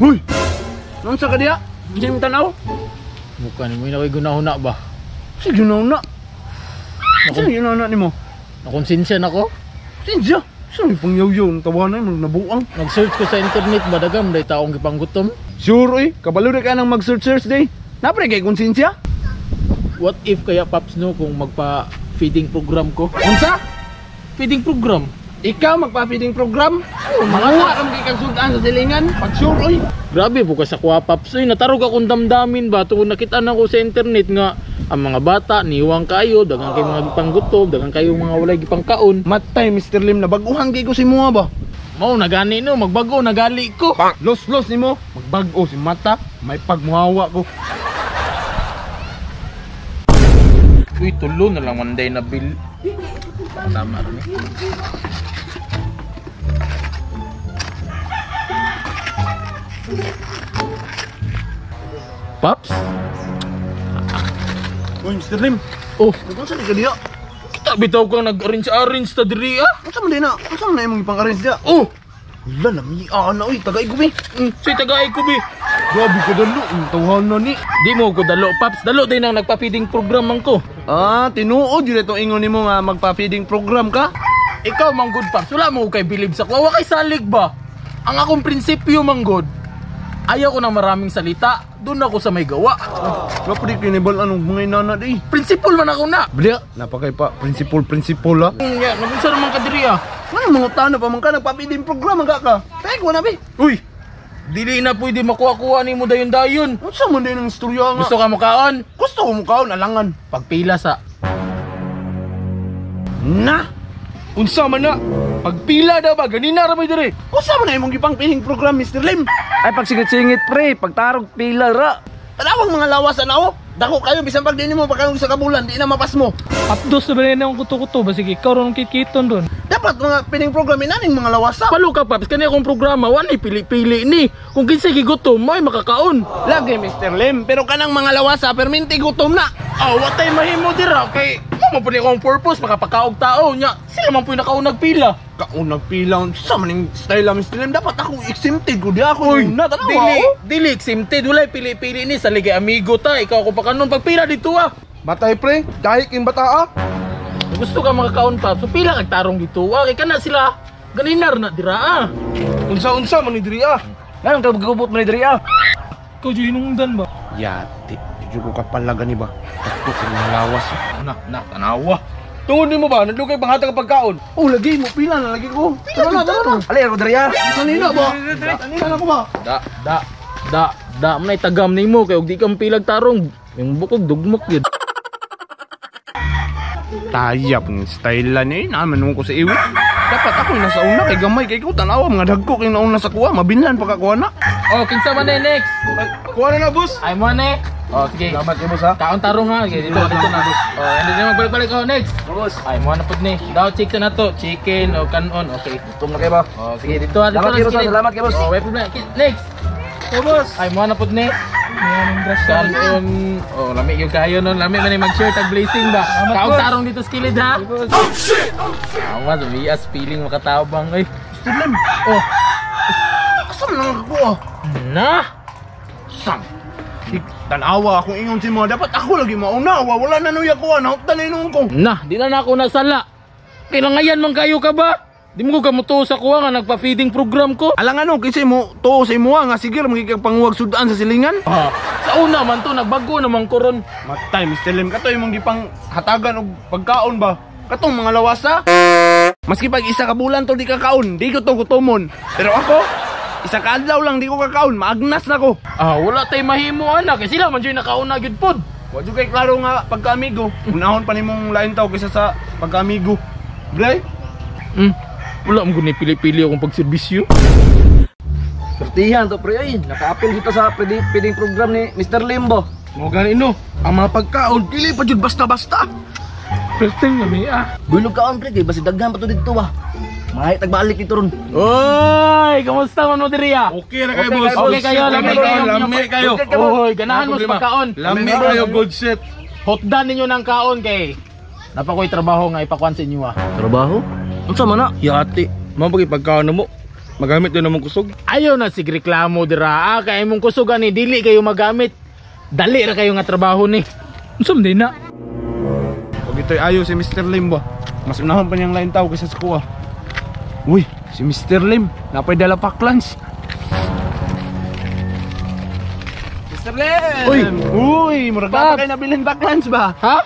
Huy! Unsa ka diha? Unsa imong tanaw? Mukha nimo na ko'y gunahuna ba? Sige na na. Unsa ginahuna nimo? Nakonsensya na ko. Sinsya. Sa may pangyaw-yaw ng tawanan mo nabuang. Nag-search ko sa internet ba dagam day taong gipanggutom. Sure oy, kabalo ra ka nang mag-search search day. Napre kay konsensya? What if kaya Paps no kung magpa-feeding program ko? Unsa? Feeding program? Ikaw magpa-feeding program? Oh, manguha ka kang sudan sa silingan. Pag sure oy. Grabe po ka sa kuha Paps oy, natarog akong damdamin ba tungod nakita na ko sa internet nga ang mga bata niwang kayo, daghang kay mga gipanggutom, daghang kayo mga walay gipangkaon. Matay Mr. Lim na baguhan kay ko si muha ba? Mao nagani no, magbago nagali ko. Los-los nimo, magbag-o si mata, may pagmuhawa ko. Uy, tulo na lang manday na bill. Tama rin eh. Paps? Uy, Mr. Lim, Oh, unsa ni ka diha? kita bitaw kang nag-arrange-arrange ta diri ah. Unsa man din na? Unsa man na imong ipang-arrange diha? Oh, Wala na na oy, tagay ko bi. Say tagay ko bi. Grabe ka dalo, ang tawhana ni. Di mo ko dalo, Paps. Dalo din ang nagpa-feeding program man ko. Ah, tinuod yun itong ingon nimo nga magpa-feeding program ka? Ikaw man good, Paps. Wala mo kay bilib sa kuwa. Wa kay salig ba? Ang akong prinsipyo man good. Ayaw ko ng maraming salita. Doon ako sa may gawa. Wala pa di kinibal anong mga inana di. Prinsipol man ako na. Blia, napakay pa principal principal ah. Yeah, nagunsa naman ka diri ah. Ano mga tano pa man ka nagpa-feeding program ang ka? Tay ko na bi. Uy, dili na pwede makuha-kuha nimo dayon-dayon. Unsa man din ang istorya nga? Gusto ka mukaon? Gusto ko mukaon alangan. Pagpila sa Na. Unsa man na? Pagpila daw ba ganina ra may diri. Unsa man na imong gipang feeding program Mr. Lim? Ay pagsingit-singit pre, pagtarog pila ra. Tanawang mga lawasan ako. Dako kayo bisan pag di nimo pagkaon sa kabulan, di na mapas mo. Apdos na ba rin ang kuto-kuto? Ba sige, ikaw ron kikiton doon. Dapat mga feeding program inaning mga lawasa. Palo ka Paps, kani akong programa wa ni pili-pili ni. Kung kinsay gigutom, may makakaon. Lagi Mr. Lim, pero kanang mga lawasa perminti gutom na. Ah, wa tay mahimo dira kay mo man pud ni akong purpose makapakaog tao nya. Sila man puy nakaunag pila. Kaunag pila unsa man ning style ah, Mr. Lim, dapat ako exempted ko di ako una tanawa. Dili, oh. dili exempted walay pili-pili ni sa ligay amigo ta. Ikaw ako pa kanon pagpila dito ah. Batay pre, dahil king bata ah. Kung gusto ka makakaon Paps, so pila kag tarong dito ah. Kay kana sila ganinar na dira ah. Unsa-unsa man ni diri ah. Ngayon ka gubot man ni diri ah. Ikaw dyan hinungdan ba? Yati, di ko kapalagan ni ba. Takto kay mga lawas. Na, na, tanawa. Tungod nimo ba nadlugay panghatag ang pagkaon? Oh, lagi mo pila na lagi ko. Tara na, tara na. Ali ako diri ah. Kanina ba? Kanina na ko ba? Da, da, da, da, manay tagam nimo kay og di kang pilag tarong. Yung bukog dugmok gyud. Tayap ng style lang eh. Naman ko sa iwi. Dapat ako nasa una kay gamay kay ko tanawa mga dagko kay nauna sa kuha, mabinlan pa ka kuha na. Oh, kinsa man eh next? Kuha na na, boss. Ay mo na eh. Oh, sige. Salamat kay boss ha. Kaon tarong ha. Sige, dito, dito na. Oh, hindi na magbalik-balik. Oh, next. Boss. Ay mo na pud ni. Daw chicken na to. Chicken o kanon. Okay. Gutom na kayo ba? Oh, sige dito ha. Dito Salamat na, kayo, boss. sige. Salamat kayo, boss. Oh, may problema. Next. Oh, boss. Ay mo na pud ni. Yan ang grass Kaon. Oh, lami yung kayo nun. Lami man ni mag-share tag blessing ba. Salamat, Kaon boss. tarong dito sa kilid ha. Oh shit. Tama, sumias feeling makatabang ay. Mr. Lim, Oh, asa man lang ako ah? na. Sam. Tanawa akong ingon si mo, dapat ako lagi mauna. Wa wala na nuya ko, nahuptan na inuon ko. Na, di na na ako nasala. Kailangayan man kayo ka ba? Di mo ko kamutuo sa kuha nga nagpa-feeding program ko. Alang ano, kasi mo, to sa imuha nga sige, magiging panguwag sudan sa silingan. Ah, sa una man to, nagbago naman ko ron. Matay, Mr. Lim, kato imong gipang hatagan og pagkaon ba? Katong mga lawasa. Maski pag isa ka bulan to di ka kaon, di ko to gutomon. Pero ako, isa ka adlaw lang di ko kakaon, maagnas na ko. Ah, wala tay mahimo ana kay sila man jud nakauna gyud pod. Wa jud kay klaro nga pagkaamigo. Unahon pa nimong lain taw kaysa sa pagkaamigo. Bray, Wala mo gud ni pili-pili akong pagserbisyo. Pertihan to pre ay, naka-appeal kita sa feeding program ni Mr. Limbo. mo gani no. Ang mga pagkaon dili pa jud basta-basta. Perting kami ah. Bilog kaon pre kay basi daghan pa to didto ba. Mahay tagbalik dito ron. Oy, kamusta man mo diri ah? Okay na kayo, Okay boss. kayo, Okay kayo, lami kayo. Lami kayo. Oy, ganahan mo sa pagkaon. Lami kayo, good shit. Hotdan ninyo ng kaon kay napakoy trabaho nga ipakuan sa inyo ah. Trabaho? Unsa man na? Yati, mao pag pagkaon mo. Magamit yun namang kusog. Ayaw na sig reklamo dira. Ah, kay imong kusog ani dili kayo magamit. Dali ra kayo nga trabaho ni. Unsa man din na? Pag ito'y ayaw si Mr. Lim ba? Mas unahan pa niyang lain tao kaysa sa kuha. Uy, si Mr. Lim, napay dala pa lunch. Mr. Lim! Uy, uy, murag na pa kayo nabilin pack lunch ba? Ha?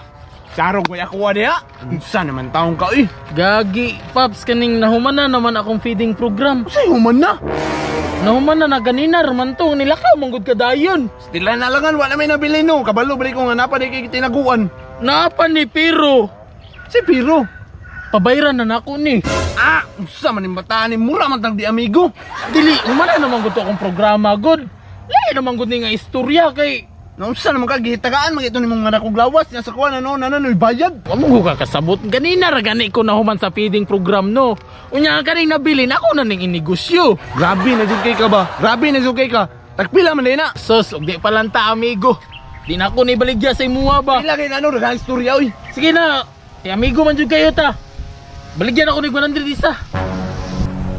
Sarog ko ako diha. Unsa naman taong ka uy? Gagi, Paps, kaning nahuman na naman akong feeding program. Unsay human na? Nahuman na na ganina man to, nilakaw manggod ka dayon. Stila na langan, wala may nabilin no. Kabalo balik ko nga napa di kay tinaguan. Naapa ni pero Si Piro. pabayran na nako ni. Ah, unsa man yung bataan ni mura man tag di amigo. Dili, human na naman gud to akong programa gud. Lahi naman gud ni nga istorya kay Naunsa naman ka gihitagaan man ito nimong nga nakog lawas niya sa kuha na no na no bayad. wa mo ko kakasabot ganina ra gani ko nahuman sa feeding program no. Unya kaning nabilin ako na ning inegosyo. Grabe na jud kay ka ba? Grabe na jud kay ka. Tagpila man din na. Sus, og di palanta amigo. Di na ako ni baligya sa imuha ba. Pila kay ano daghang istorya oy. Sige na, eh, amigo man jud kayo ta. Baligyan ako ni 100 isa.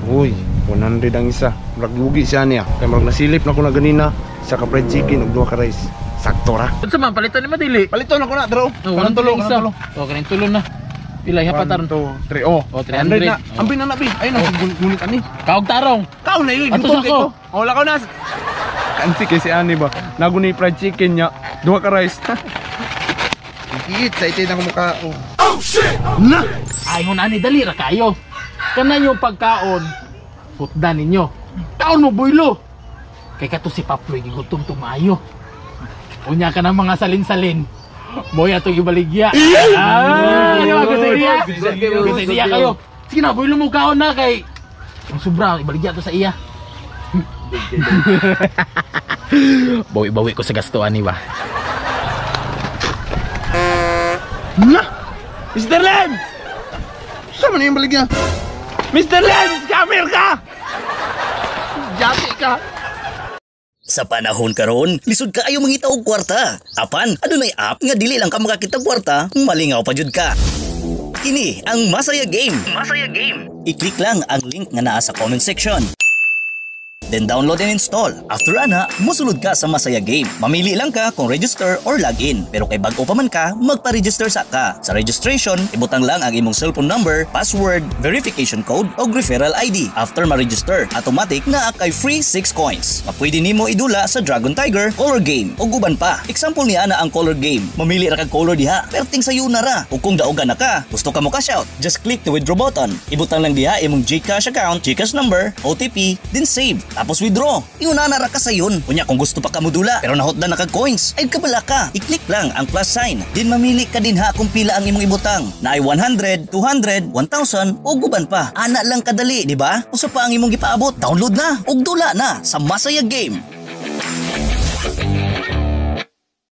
Uy, 100 ang isa. Murag lugi siya niya. Kay murag nasilip na ko na ganina sa ka fried chicken ug duha ka rice. Sakto ra. Unsa man palitan ni madili? Paliton ako na, draw. Oh, Kanang tulo, 100 isa. kanang tulo. Oh, kaning tulo na. Pila 1, hapat aron. 2, 3, oh. Oh, 300 na. Oh. Ambi na na, bi. Ayun na, gunit ani. Kaog tarong. Kao na yun, Ato gutom sa kay ko. ko. Oh, lakaw na. Kansi kay si ani ba? Nago ni fried chicken niya, duha ka rice. Iit sa itin ako mukha. Oh shit! Na! Ay ngun ani dali ra kayo. Kanan yung pagkaon, putdan ninyo. Kaon mo buylo. Kay kato si Paploy gigutom tumayo. Unya ka ng mga salin-salin. Moya to gibaligya. Ah, di ba gusto niya? Gusto niya kayo. Sige na, buylo mo kaon na kay ang sobra ibaligya to sa iya. Bawi-bawi ko sa gastuan ni ba. Na! Mr. Lim! Saan man yung baligya? Mr. Lim! Scammer ka! Jati ka! Sa panahon karon, lisod kaayo mangita og kwarta. Apan, adunay app nga dili lang ka makakita og kwarta, malingaw pa jud ka. Kini ang Masaya Game. Masaya Game. I-click lang ang link nga naa sa comment section. Then download and install. After ana, musulod ka sa Masaya Game. Mamili lang ka kung register or login. Pero kay bag-o pa man ka, magpa-register sa ka. Sa registration, ibutang lang ang imong cellphone number, password, verification code o referral ID. After ma-register, automatic na kay free 6 coins. Mapwede nimo idula sa Dragon Tiger, Color Game o guban pa. Example niya na ang Color Game. Mamili ra kag color diha, perting sayo na ra. Ug kung daogan na ka, gusto ka mo cash out, just click the withdraw button. Ibutang lang diha imong GCash account, GCash number, OTP, then save. Tapos withdraw. Iuna na ra ka sayon. Unya kung gusto pa ka modula, pero nahotdan na kag coins, ay kabala ka. I-click lang ang plus sign. Din mamili ka din ha kung pila ang imong ibutang. Naay 100, 200, 1,000 o guban pa. Ana lang kadali, di ba? Usa pa ang imong gipaabot. Download na ug dula na sa Masaya Game.